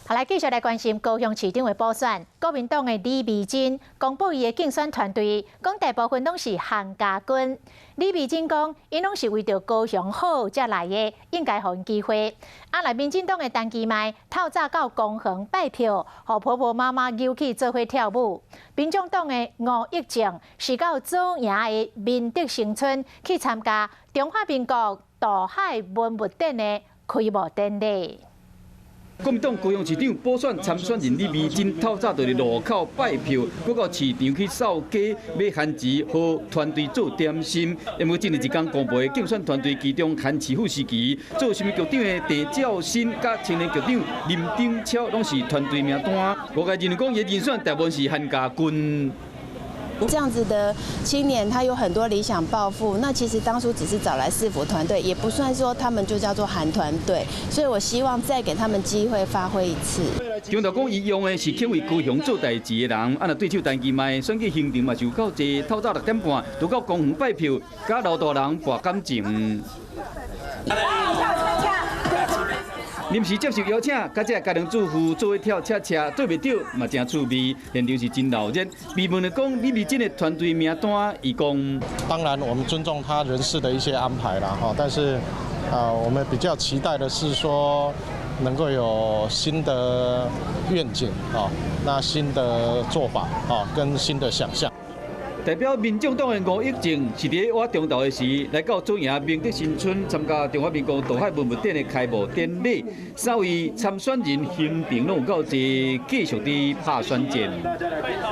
好，來繼續來關心高雄市長的補選。國民黨的李眉蓁公布伊的競選團隊，講大部分攏是韓家軍。李眉蓁講，𪜶攏是為著高雄好才來的，應該予𪜶機會。啊，來民進黨的陳其邁透早到公園拜票，予婆婆媽媽揪去做伙跳舞。民眾黨的吳益政是到左營的明德新村去參加中華民國渡海文物展的開幕典禮。國民黨高雄市長補選參選人李眉蓁透早佇路口拜票，閣到市場去掃街買番薯，予團隊做點心。因為這日一工公布的競選團隊，其中韓市副司機做新聞局長的鄭照新，佮青年局長林鼎超，攏是團隊名單。外界認為講，伊人選大部分是韓家軍。這樣子的青年，他有很多理想抱負。那其實當初只是找來市府團隊，也不算說他們就叫做韓團隊。所以我希望再給他們機會發揮一次。強調講，伊用的是肯為高雄做代誌的人。啊，若對手陳其邁選舉行程嘛是有夠濟，透早6點半就到公園拜票，佮老大人博感情。臨時接受邀請，佮這家庭主婦做伙跳恰恰，對袂著嘛誠趣味，現場是真鬧熱。被問著講李眉蓁的團隊名單，伊講：當然，我們尊重他人事的一些安排啦，哈，但是啊，我們比較期待的是說能夠有新的願景啊，那新的做法啊，跟新的想象。代表民眾黨的吳益政是佇倚中晝的時來到左營明德新村參加中華民國渡海文物展的開幕典禮，三位參選人行程攏有夠濟，繼續佇拍選戰。